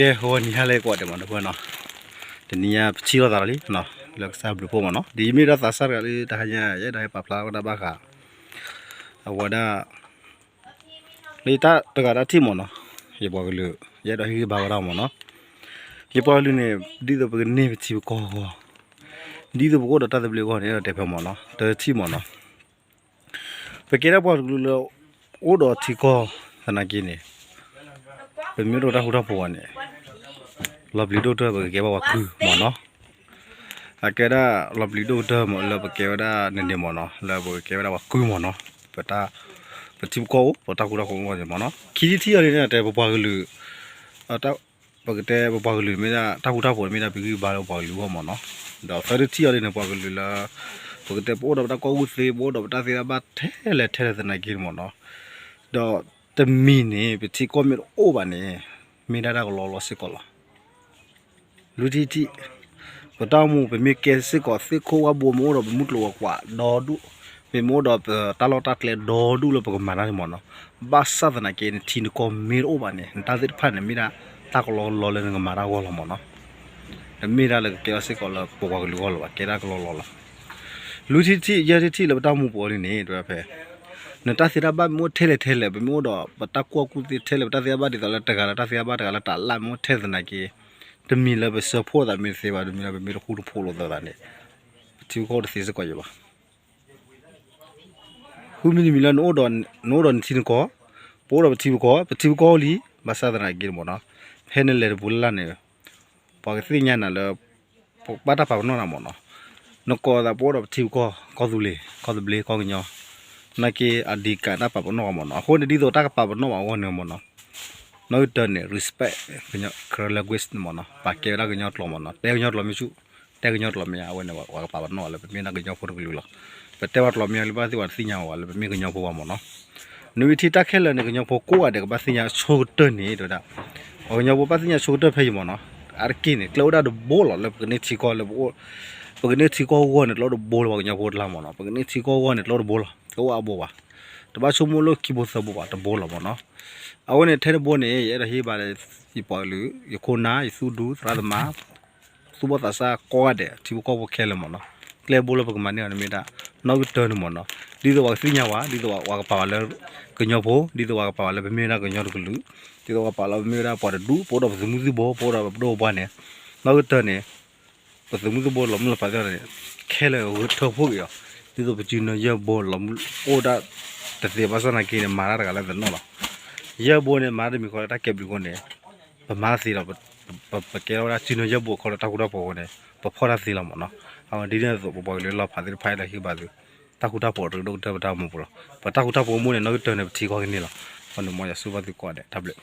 ကဲ ဂီၤနံၤဟါလၢကိးဂၤဒဲးမ့ၢ်နီၤ, တနံၤညါပထံၣ်လိာ်သးလီၤလံ, လၢကစၢ်ဘျုးဖှိၣ်မ့ၢ်နီၤ, ဒ်ယမ့ၢ်ဒၣ်သးစၢ်တဂၤလၢတဟါညါ ယအဲၣ်ဒိးဟဲပာ်ဖျါဝဲဒၣ်ဘၣ်ဃး အဝဲဒၣ် လၢတၢ်တဂၤတၢ်ထံၣ်မ့ၢ်နီၤ, ယပှၤကလုာ် ယအဲၣ်ဒိးဟ့ၣ်ဂံၢ်ဘါဝဲဒၣ်မ့ၢ်နီၤ, ယပှၤကလုာ်န့ၣ် ဒ်သိးပကန့ၢ်ပထံပကီၢ်အဂီၢ်, ဒ်သိးပကအိၣ်ဒီးတၢ်သဘျ့အဂီၢ်န့ၣ် အဲၣ်ဒိးတဲဖဲမ့ၢ်နီၤ, တထံၣ်မ့ၢ်နီၤ ပကဲဒၣ်ပှၤကလုာ်လၢ အိၣ်ဒီးထံကီၢ်သနာ်က့န့ၣ်, ပမ့ၢ်တအိၣ်တၢ်ဃူတၢ်ဖိးဘၣ်န့ၣ်, လီၤပျံၤဒိၣ်ကတၢၢ် ပကကဲဘၣ်ပှၤကုၢ်မ့ၢ်နီၤ, အကဲဒၣ်လီၤပျံၤဒိၣ်ကတၢၢ်မ့ၢ်လၢပကဲဝဲဒၣ်န့ၣ်န့ၣ်မ့ၢ်နီၤ, လၢပကကဲဝဲဒၣ်ပှၤကုၢ်မ့ၢ်နီၤ, ပတၢ် ပထံပကီၢ်အိၣ် ပတၢ်ဃူတၢ်ဖိးအိၣ်မ့ၢ်နီၤ, ခံထံၣ်တထံၣ်အံၤန့ၣ် တဲပပှၤကလုာ် ပကတဲပပှၤကလုာ်မ့ၢ်ဒၣ်တၢ်ဃူတၢ်ဖိးန့ၣ် မ့ၢ်ဒၣ်ပဂံၢ်ဘါလၢပှၤကလုာ်အဂီၢ်မ့ၢ်နီၤ, ဒီးသၢထံၣ်တထံၣ်အံၤန့ၣ် ပှၤကလုာ်လၢ ပကတဲပအိၣ်ဒီးပတၢ်ကူၣ်ဘၣ်ကူၣ်သ့ ပအိၣ်ဒီးပတၢ်သ့တၢ်ဘၣ်ထဲလဲၣ်ထဲလဲၣ်သနာ်က့န့ၣ်မ့ၢ်နီၤ, ဒီးတမံၤန့ၣ် ပထံကီၢ်မ့ၢ်တအိၣ်ဘၣ်န့ၣ် မ့ၢ်ဒၣ်တၢ်ကလီလီၤစ့ၢ်ကီးလီၤ. လွံၢ်ထံၣ်တထံၣ် ပတၢ်အိၣ်မူ ပမ့ၢ်ကဲစ့ၢ်ကီးသ့ၣ်ခိၣ်ဝၣ်ဘိ မ့ၢ်အိၣ်ဒီးပမုၢ်ကျိၤဝဲၤကွာ်ဒီဒူၣ်, မ့ၢ်မ့ၢ်အိၣ်ဒီးပတၢ်လီၢ်တၢ်ကျဲဒီဒူၣ်လၢပကမၤတၢ်န့ၣ်မ့ၢ်နီၤ, ဘၣ်ဆၣ်သနာ်က့န့ၣ် ထံနကီၢ်မ့ၢ်တအိၣ်ဘၣ်န့ၣ် နတၢ်သ့ၣ်တဖၣ်န့ၣ် မ့ၢ်ဒၣ်တၢ်ကလီကလီလၢနကမၤတၢ်အဂီၢ်လီၤမ့ၢ်နီၤ, တမ့ၢ်ဒၣ်လၢကကဲထီၣ်စ့ၢ်ကီးလၢပပှၤကလုာ်အဂီၢ်လၢၤဘၣ် ကဲဒၣ်ကလီလီၤလီၤ. လွံၢ်ထံၣ်တထံၣ် ယဲၢ်ထံၣ်တထံၣ်လၢပတၢ်အိၣ်မူပူၤအံၤန့ၣ် တဲဝဲဖဲ နတၢ်သ့တၢ်ဘၣ်မ့ၢ်အိၣ်ထဲလဲၣ်ထဲလဲၣ် ပမ့ၢ်အိၣ်ဒီးပတၢ်ကူၣ်ဘၣ်ကူၣ်သ့ထဲလဲၣ် ပတၢ်သ့တၢ်ဘၣ်တဂၤလၢတၢ်သ့တၢ်ဘၣ်တဂၤလၢတၢ်လၢ်မ့ၢ်အိၣ်ထဲသနာ်က့ တမံၤလၢပစၢဖှိၣ်သးမ့ၢ်တသ့ဘၣ် တမံၤလၢပမ့ၢ်တဃူတဖိးလိာ်သးန့ၣ် ပထံပကီၢ်တသ့စ့ၢ်ကီးယံၤဘၣ်. ဃုမံၤတမံၤလၢ နအိၣ်ဒီးနထံနကီၢ်, ပအိၣ်ဒီးပထံပကီၢ် ပထံပကီၢ်အိၣ်လံ ဘၣ်ဆၣ်သနာ်က့မ့ၢ်နီၤ, ဖဲနလဲၤတပူၤလၢ်လၢ်န့ၣ် ပှၤကသ့ၣ်ညါနၤလၢ ပဘၣ်တၢ်ပာ်ပနီၣ်နၤမ့ၢ်နီၤ, နကိးသးပအိၣ်ဒီးပထံပကီၢ် ကီၢ်သူလ့ၤ ကီၢ်သဘျ့ ကီၢ်ကညီ, နာ်က့အဒံးကးတၢ်ပာ်ပနီၣ်အီၤမ့ၢ်နီၤ, အဃိန့ၣ် ဒ်သိးတၢ်ကပာ်ပနီၣ်ဘၣ်အဂီၢ်န့ၣ်မ့ၢ်နီၤ, နီၣ်ဂံၢ်တၢန့ၣ် respect ကညီ Karen language န့ၣ်မ့ၢ်နီၤ, ပာ်ကဲဝဲဒၣ်ကညီကျိာ်မ့ၢ်နီၤ, တဲကညီကျိာ်မ့ၢ်ဆူၣ်, တဲကညီကျိာ်မ့ၢ်ဧါ, အဝဲန့ၣ် ပှၤကပာ်ပနီၣ်လၢပမ့ၢ်ဒၣ်ကညီဖိတကလုာ်လီၤ. ပတဲပှၤကျိာ်မ့ၢ်ဧါ လၢဘၣ်သ့ၣ်ပှၤတသ့ၣ်ညါဝဲလၢပမ့ၢ်ကညီဖိဘၣ်မ့ၢ်နီၤ. နဝံၤထံၣ်တၢ်ခဲလၢာ်န့ၣ် ကညီဖိကိးဂၤဒဲးကဘၣ်သ့ၣ်ညါဆိကတၢၢ်န့ၣ် တဲဝဲဒၣ်, ပှၤကညီဖိဘၣ်သ့ၣ်ညါဆိကတၢၢ်ဖဲအံၤမ့ၢ်နီၤ, အါတက့ၢ်န့ၣ် ကျဲအိၣ်ဒၣ်တဘိလီၤ လၢပကန့ၢ်ထံကီၢ်လၢပအိၣ်, ပကန့ၢ်ထံကီၢ်အဂီၢ်န့ၣ် ကျဲအိၣ်တဘိလီၤ ပှၤကညီဖိတလါမ့ၢ်နီၤ, ပကန့ၢ်ထံကီၢ်အဂီၢ်န့ၣ် ကျဲအိၣ်တဘိလီၤ, တအိၣ်အဘိဘၣ်, တဘၣ်ဆိကမိၣ်လၢခံဘိသၢဘိဘၣ် တဘိလီၤမ့ၢ်နီၤ. အဝဲန့ၣ်ထဲတဘိန့ၣ် ယအဲၣ်ဒိးဟ့ၣ်ဘၣ်လၢ ယပှၤကလုာ် ယခိၣ်နၢ် ယသူၣ်ဒူ သရၣ်သမါ သူၣ်ဘီၣ်သးစၢ်ကိးဂၤဒဲး ထံဖိကီၢ်ဖိခဲလၢာ်မ့ၢ်နီၤ, ကျဲဘိလၢပကမၤန့ၢ်အီၤန့ၣ်မ့ၢ်ဒၣ် နီၣ်ဂံၢ်တၢန့ၣ်မ့ၢ်နီၤ, ဒ်သိးပှၤကသ့ၣ်ညါဝဲ ဒ်သိးပှၤကပာ်ဝဲလၢ ကညီဖိ ဒ်သိးပှၤကပာ်ဝဲလၢပမ့ၢ်ဝဲဒၣ်ကညီတကလုာ်, ဒ်သိးပှၤကပာ်လၢပမ့ၢ်ဝဲဒၣ်ပှၤတဒူၣ် ပအိၣ်ဒီးပသုးမုၢ်သံၣ်ဘိ ပအိၣ်ဒီးပဒိၣ်ပပှၢ်န့ၣ်, နီၣ်ဂံၢ်တၢန့ၣ် ပသုးမုၢ်သံၣ်ဘိလီၤမုၢ်လီၤဖးသ့ၣ်န့ၣ် ခဲလၢာ်ဂဲၤထၢဖှိၣ်က့ၤအီၤ, ဒ်သိးပစုနၢယဲၢ်ဘိလီၤမုၢ်အိၣ်ဒၣ်တသ့ဘၣ်ဆၣ်သနာ်က့န့ၣ် မၤတၢ်တဂၤလၢသနီၣ်လီၤ. ယဲၢ်ဘိန့ၣ် မၤတၢ်တမံၤဃီလၢတၢ်ကဲဘျုးအဃိန့ၣ် ပမၤတၢ်သ့လီၤ. ပကဲထီၣ်ဝဲဒၣ်စုနၢယဲၢ်ဘိအခီလၢတၢ်ဃူတၢ်ဖိးအဃိန့ၣ် ပဖီၣ်တၢ်သ့လီၤမ့ၢ်နီၤ. အဝဲဒ်န့ၣ်အသိး ပပှၤကလုာ်လီၤဖးသ့ၣ်တဖၣ်အဲၣ်ဒိးဟ့ၣ်ဘၣ်သု တၢ်ဃူတၢ်ဖိးတဒိၣ်ကတၢၢ်ပတၢ်အိၣ်မူပူၤလီၤ. ပတၢ်ဃူတၢ်ဖိးမူန့ၣ် နီၣ်ဂံၢ်တၢန့ၣ် ပထံကီၢ်ကန့ၢ်လီၤ. အဃိန့ၣ် မ်ယွၤဆိၣ်ဂ့ၤဘၣ်သုကိးဂၤဒဲး တၢ်ဘျုး